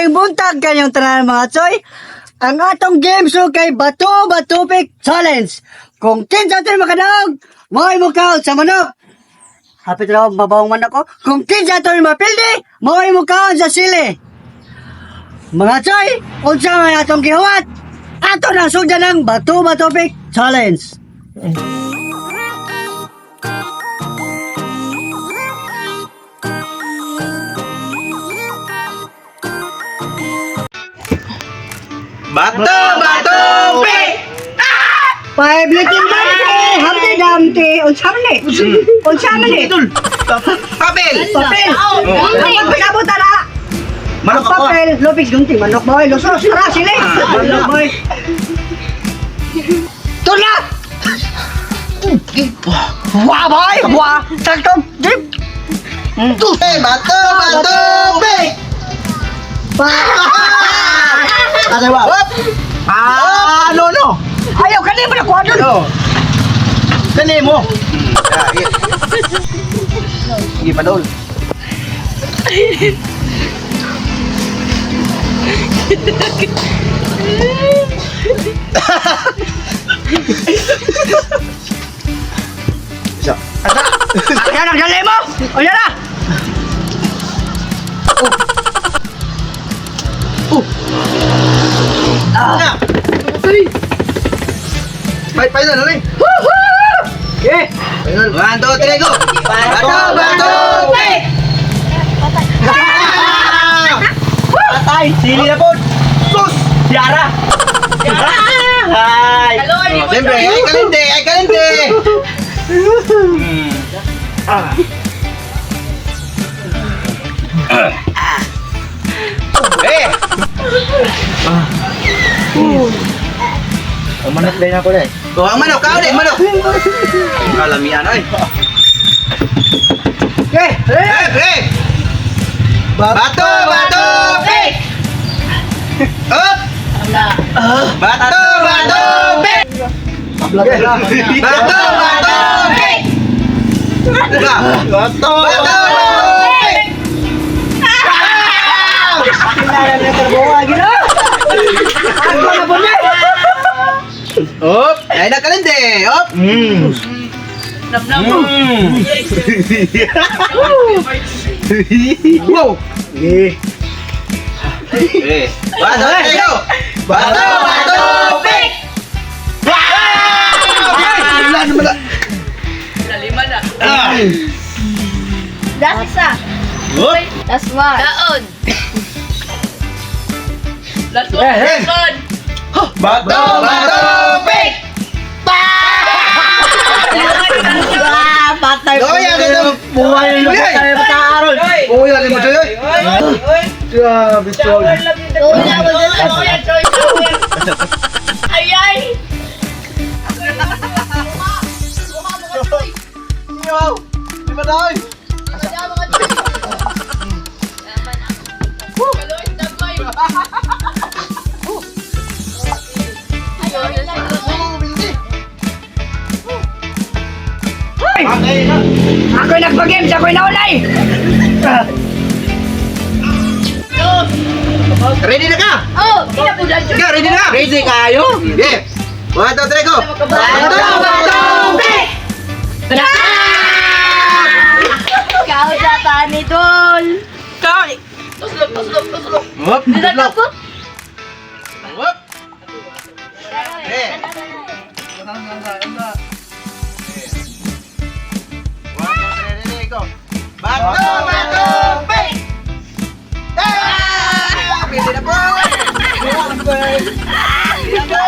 Maayong buntag kanyong tanan, mga tsoy. Ang atong game show kay Bato Batupik Challenge. Kung kinsa ato'y makadaog, mao'y mukaon sa manok. Hapit raw mabawong manok ko. Kung kinsa ato'y mapildi, mao'y mukaon sa sili. Mga tsoy, unsa may atong gihuwat? Ato na sugdan ang Bato Batupik Challenge. Bato, bato, pick! Five little monkey, Humpty Dumpty, unsa man ni? Unsa man ni? Papel! Papel. Ang pagpasabot na. Manok Ang ako. papel, lupig gunting, manok boy, lusos, tara, sili. Manok boy. Tula! Wah, boy! Wah! Tagtong! Drip! Eh, bato, bato, pick! Pa! Ate ba? Up! Ah, no, no! Ayaw, kani mo na kuha dun! No. Kani mo. Sige pa doon. Isa. Ayan ang dali mo! O yan na! Na. Fight, final, ano eh? Okay! Final. One, two, three, go! Bato, bato, pick! Patay! Sili na po! Sus! Yara! Hi! Oh, siyempre, ay kalente, ay kalente! Eh! Ang manok din ako eh. Oh, ang manok, kao din, manok! Kalamian, ay! Okay! Eh, eh! Bato, bato, pick! Up! Bato, bato, pick! Bato, bato, pick! Bato, bato, pick! Kinala na trabaho, gina! Ako na po na! Up! Ay, nakalente! Up! Wow! Eh. Eh. Bato, go! Bato, bato, pick! Wala naman na. Ah! Last isa. Up! Last one. Daon. Last one. Eh, Last one. Bato, bato, pick! Ah, patay! Doya, ganun. Buhay na Uy! tayo pagkaaral. Uy, lagi mo, Joy! Grabe, tol. Ay, ay! Wow! Di ba tayo? Ako'y nagpa-games, ako'y naulay! Ready na ka? Oh, kinabulan Ka, ready na ka? Ready kayo? Yeah! One, two, three, go! Bato, bato, pick! Ikaw sa panitol. Tuslok, tuslok, tuslok. Up! Nilaga ko. Up! Eh! One, two, three, ready, go! Bato, bato, pick! Ah! Pili na po! Pili na po!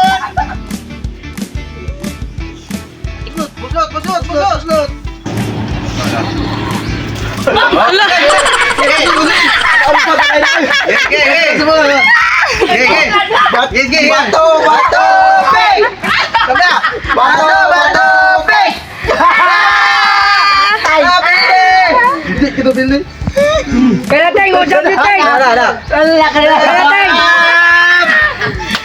Buslot, buslot, buslot! Buslot! Bato, bato, pick! Sabla! Bato, bato, pick! Hindi kita pili. Kaya tayo, usap ni Teng! Ala, ala. Ala, kaya Teng!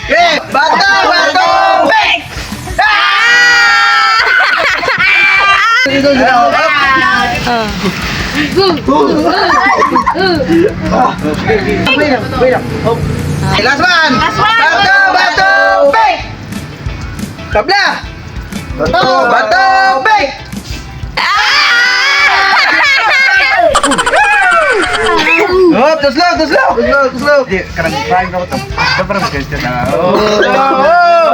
Eh, bato, bato, pick! Wait lang, wait lang. Oh. Okay, last one. Last one. Bato, bato, pick. Tabla. Bato, bato, pick. Oh, tuslok, tuslok. Tuslok, tuslok. Di, karang prime na ko to. Parang magkanta na. Oh. Oh.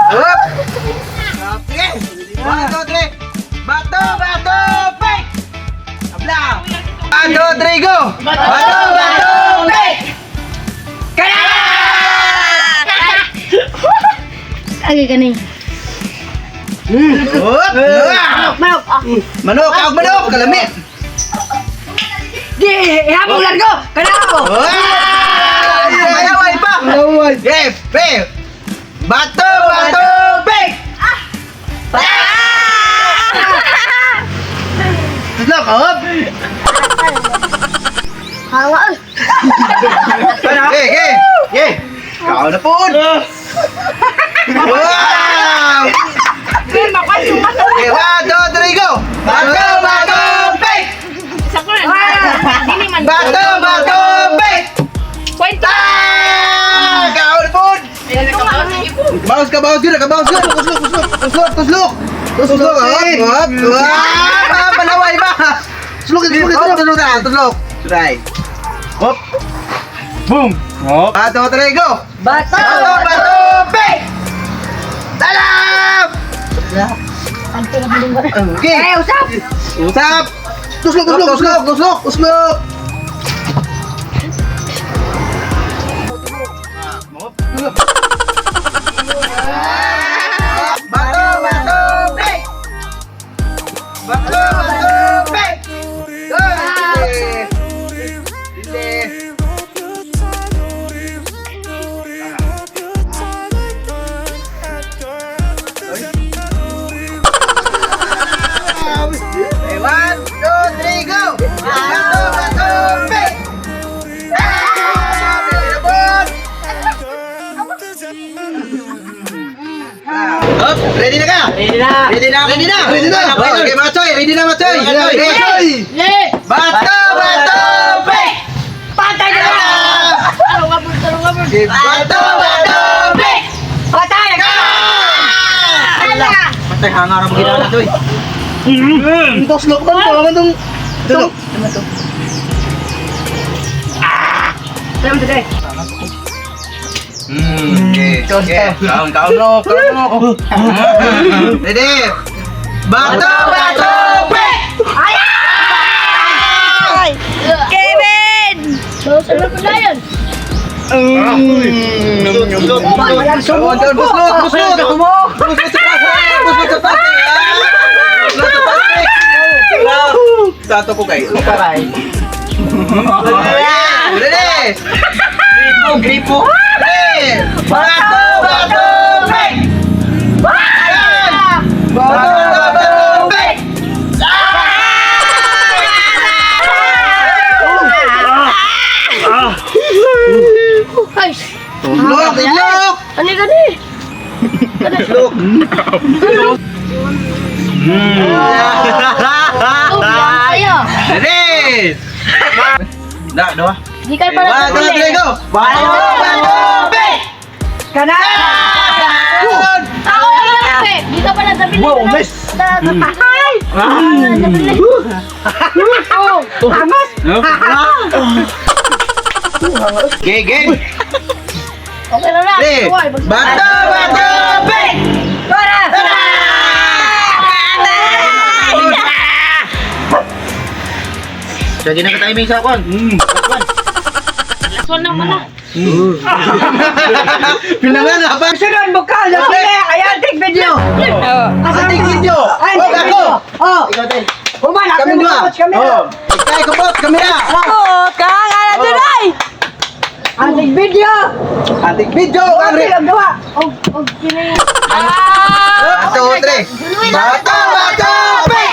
Up. Okay. 1, 2, 3. Bato, bato, pick. Tabla. 1, 2, 3, go. Bato, bato, pick. Agi kani. Up. Manok, manok. Ah. Manok, kaog manok, kalamit. Di, ihabog largo. Kana ako. Ay, pa. Yes, pre. Bato, bato, pick. Tuslok, up. Hawa. Okay, okay. Okay. Kao na po. Wow! Okay, 1, 2, 3, go! Bato, bato, pick! Isa ko na. Dili man. Bato, bato, pick! Kwento. Ah! Kao na po! Bawas ka, bawas ka, bawas ka! Tuslok, tuslok, tuslok, tuslok! Tuslok, up, up, up! Palaway ba? Tuslok, tuslok, tuslok, tuslok na, tuslok! Try. Up. Boom! Oh. 1, 2, 3, go! Bato. Bato, bato, pick! Talam! Okay. Eh, usap. Usap! Tuslok, tuslok, tuslok, tuslok, tuslok! Bato, bato, pick! Bato, bato, pick! Ay! Hindi. Okay, 1, 2, 3, go! Bato, bato, pick! Ah! Pinabot! Up, ready na ka? Ready na. Ready na, ready na! Ready na! Okay, mga choy, ready na mga choy! Ready! Le. Bato, bato, pick! Patay na. Tarong abot, tarong abot. Bato, bato, pick! Patay ka. Patay, hangar ang ginawa na, choy. Tuslok man to, man tong Tulog. Tama today. Okay. Okay. Kaon, kaon no, kaon no. Ready? Bato, bato, pick! Kevin! Bawas na pala yan. Buslot, buslot, buslot, buslot. Buslot sa plastic, buslot sa plastic. Ah! Buslot sa plastic. Dato ko kayo. Paray. Ready? Gripo, gripo. Ready? Bato, bato, pick! Ayan! Bato, bato, pick! Ay, Tuslok, tuslok! ano gani? Tuslok. Oh, yan kayo. Ready? Na, dua. Di kayo pala 1, 2, 3, go! Bato, bato, pick! Kana. Ako lang eh. Di ka pala sa bili. Wow, miss. Ay! Oh, Angas. Okay, game! okay na lang. Ready? Bato, bato, pick! Para. Sige na ka-timing sa akon. Last one naman na. Pinangan pa. Sunod bukal sa pili. Ayan, take video. Ating video. Ay, Oh, take ako. video. Oh. Ikaw din. Human, ako Kami dua. mo kami. Oh. Ikaw kubot kamera. Oh, kang ala tunay. Ating video. Ating video Ang ang ang gawa. Og, og, kini. 1, 2, 3. Bato, bato, pick!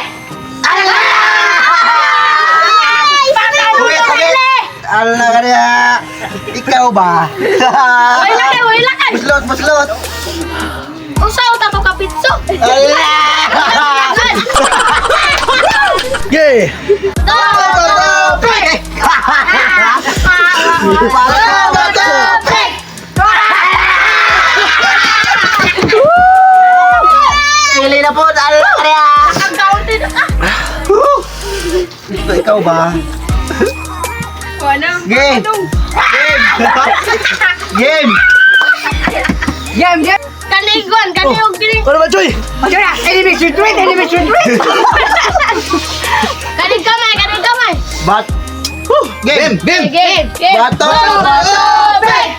Sakit, sakit. Ala ka niya. Ikaw ba? Wala ka, wala ka. Buslot, buslot. Usa uta to kapitso. Yeah. Bato, Pick. Bato, bato, pick. Pili na po, ala kaya. Ang kaunti na. Ito, ikaw ba? Wala. Game. Game. Game. Game, game. Kaniguan, kanigog kini. Ano ba, Choy? Okay na, enemy retreat, enemy retreat. Kanig kamay, kanig kamay. Bat. Game. Game. Game, game. Bato, bato, pick.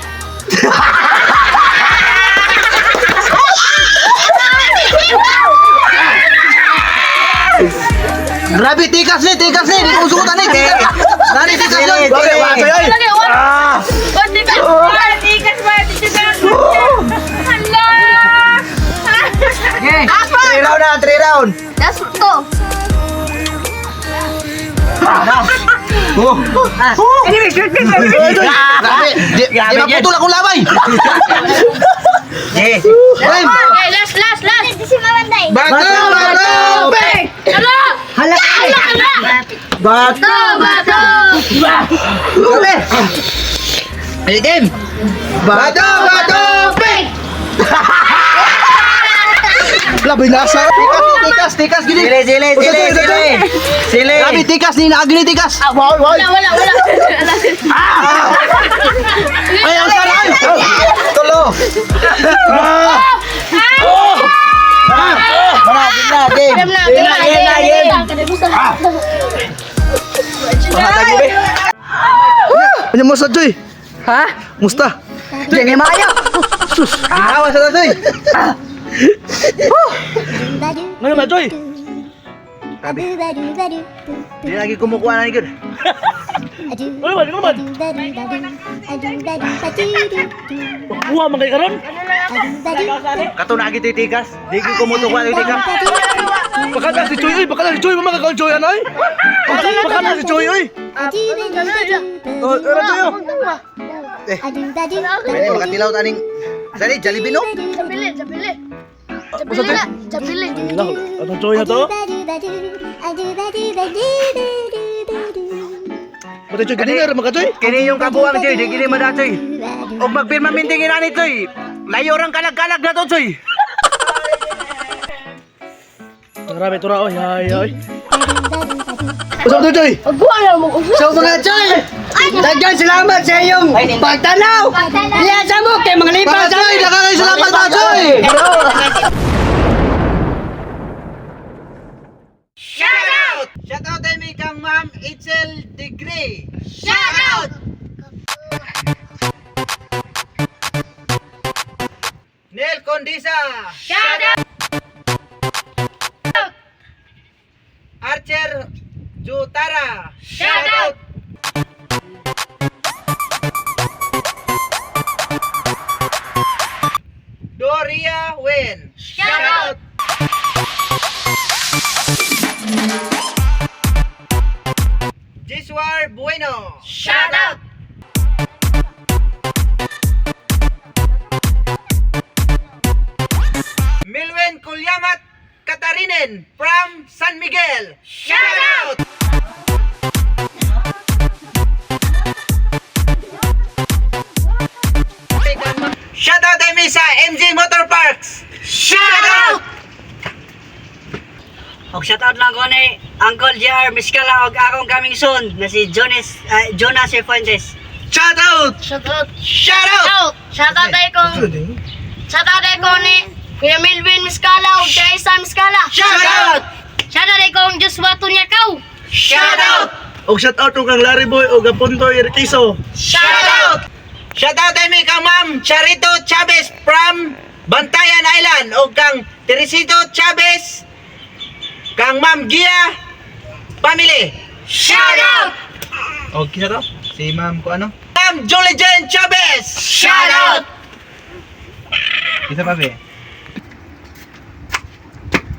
Grabe, tikas ni, tikas ni. Di ko sukutan ni. Tikas. Nani, tikas yun. Okay, okay, ay. Lagi, one. Ah. One, tikas. Tikas ba? Tikas ba? Hala! Okay. 3 round na, 3 round. That's go. Oh. Enemy retreat, enemy retreat. Grabe. Di, di maputol akong labay. Eh. Game. Okay, last, last, last. Si Mamanday. Bato, bato, pick. Hala! Hala. Hala, hala! Bato. Bato, bato! Grabe. Ay, game. Bato, bato, pick. Labi nasa. Tikas, tikas, tikas, gini. Sili, sili, sili, sili. Sili. Grabe, tikas ni, naagi ni tikas. Ah, wow, wow. Wala, wala, wala. Ay, ang sana, ay. Tulo. Ah. Oh. Ah. Mana, game na, game. Game na, game na, Game na, game game. na. Pangatag mo, be. Ano mo sa Joy? Ha? Musta? Game maayo. Sus, ginawa sa Joy. Ngayon ba, Joy? Grabe. Hindi lagi kumukuha na ni Gud. Ano ba? Ano ba? Kuha man kay karon? Kato na agi titikas. Di ko kumutukuha ni tikas. Baka na si Joy, oy. Baka na si Joy. Mamagakaon Joy, ano, oy? Baka na si Joy, oy. Oh, ano Joy? Oh? Eh. Pwede makatilaw taning Sali, Jollibee no? Jabili, jabili. Jabili na, jabili. Anong Joy na to? Pati Joy, ganina rin mga Joy. Kini yung kabuang Joy, di kini mada Joy. Og magpirma minting ina ni Joy. Layo rang kalag-kalag na to Joy. Grabe, tura, oy. Ay, ay. What's up, Joy? Magbuha na mo. So mga choy, daghan salamat sa iyong pagtanaw. Liyasa mo kay mga lipa Para sa Joy, nakakay salamat pa Joy. Shout out! Shout out ay may kang Ma'am Itzel Degree. Shout out! Nel Condisa. Shout out! Archer Jutara. Shout out! Doria Wen. Shout out! Jiswar Bueno. Shout out! Milwen Kulyamat Katarinen from San Miguel. Shout out! Shout out Amy sa MG Motor Parks. Shout out! Og shout out lang ko ni Uncle JR Miskala og akong coming soon na si Jonas Jonas Fuentes. Shout out! Shout out! Shout out! Out! Shout out tayo kong Shout out tayo kong ni Kuya Melvin Miskala ug kay Isa Miskala. Shout out! Shout out tayo kong Joshua Tunyakaw. Shout out! Og shout out kang Larry Boy og Apuntoy Erquiso. Shout out! Shout out Amy kang Ma'am Charito Chavez from Bantayan Island o kang Teresito Chavez kang Ma'am Gia family. Shout out! Okay na to? Si Ma'am ko ano? Ma'am Julie Jane Chavez! Shout out! Isa pa be.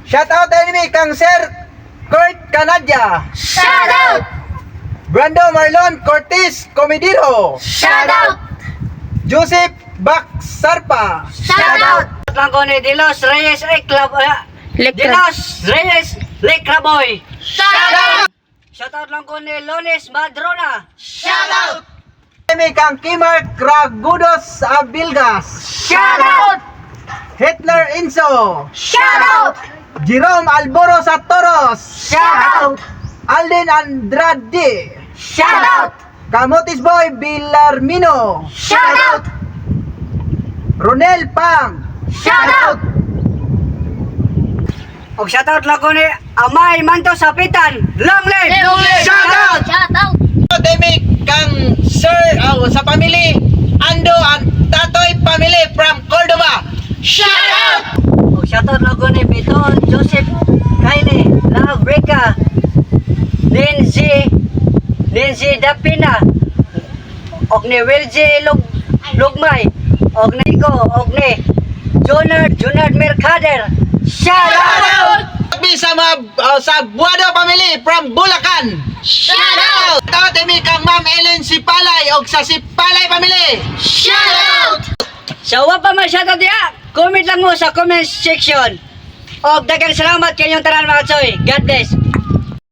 Shout out enemy kang Sir Kurt Canadya. Shout out! Brando Marlon Cortez Comediro. Shout out! Joseph Baksarpa. Shout out! lang ko ni Dilos Reyes Eklab. Lekra. Dilos Reyes Lekraboy. Shout out! Shout out lang ko ni Lones Madrona. Shout out! Emi kang Kimar Kragudos Abilgas. Shout out! Hitler Inso. Shout out! Jerome Alboro Satoros. Shout out! Alden Andrade. Shout out! Kamotis Boy Villarmino. Shout out! Ronel Pang. Shout out! Og shout out lang ko ni Amay Manto Sapitan. Long live! Long live! Shout out! Shout out! Emi kang Sir sa family Ando and Tatoy family from Cordoba. Shout out! Og shout out lang ko ni Beton Joseph Kylie Love Reka Lindsay Dapina og ni Wilgie Lugmay og Nico og ni Jonard Mercader. Shout out! Mi sa mga sa Buado family from Bulacan. Shout out! Shout out emi kang Ma'am Ellen Sipalay og sa Sipalay family. Shout out! So wa pa man shoutout diha. Comment lang mo sa comment section. Og daghang salamat kayong tanan, mga choy. God bless.